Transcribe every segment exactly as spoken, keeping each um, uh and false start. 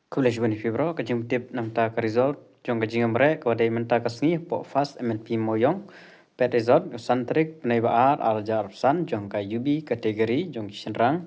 Khublei shibun ïa phi baroh. Ka jingtip namar ka result jong ka jingïamareh kaba dei mynta ka sngi hapoh First M N P Mawiong. Peit result, ka san tarik bnai ba ar, ar hajar arphew san, jong ka U B category jong ki shynrang.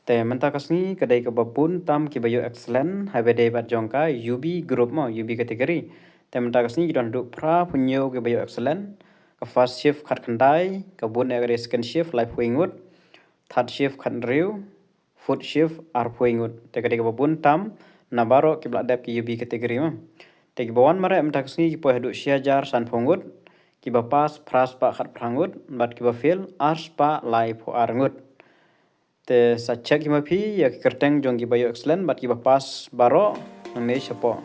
Te mynta ka sngi ka dei kaba bun tam kiba ïoh excellent, haba dei bad jong ka U B group mo, U B category. Te mynta ka sngi ki don haduh phraphew hynñiew kiba ïoh excellent. Ka first shift khatkhyndai, ka bun eh ka dei second shift laiphew ngut, third shift khathynriew, fourth shift arphew ngut. Te ka dei kaba bun tam na baroh kiba la dep ki U B category mo. Te kiba wan mareh mynta ka sngi ki poi haduh shi hajar sanphew ngut, kiba pass phra spah khatphra ngut, bad kiba fail ar spah laiphew ar ngut. Te sa check hi ma phi ïa ki kyrteng jong kiba ïoh excellent bad kiba pass baroh nangne shapoh.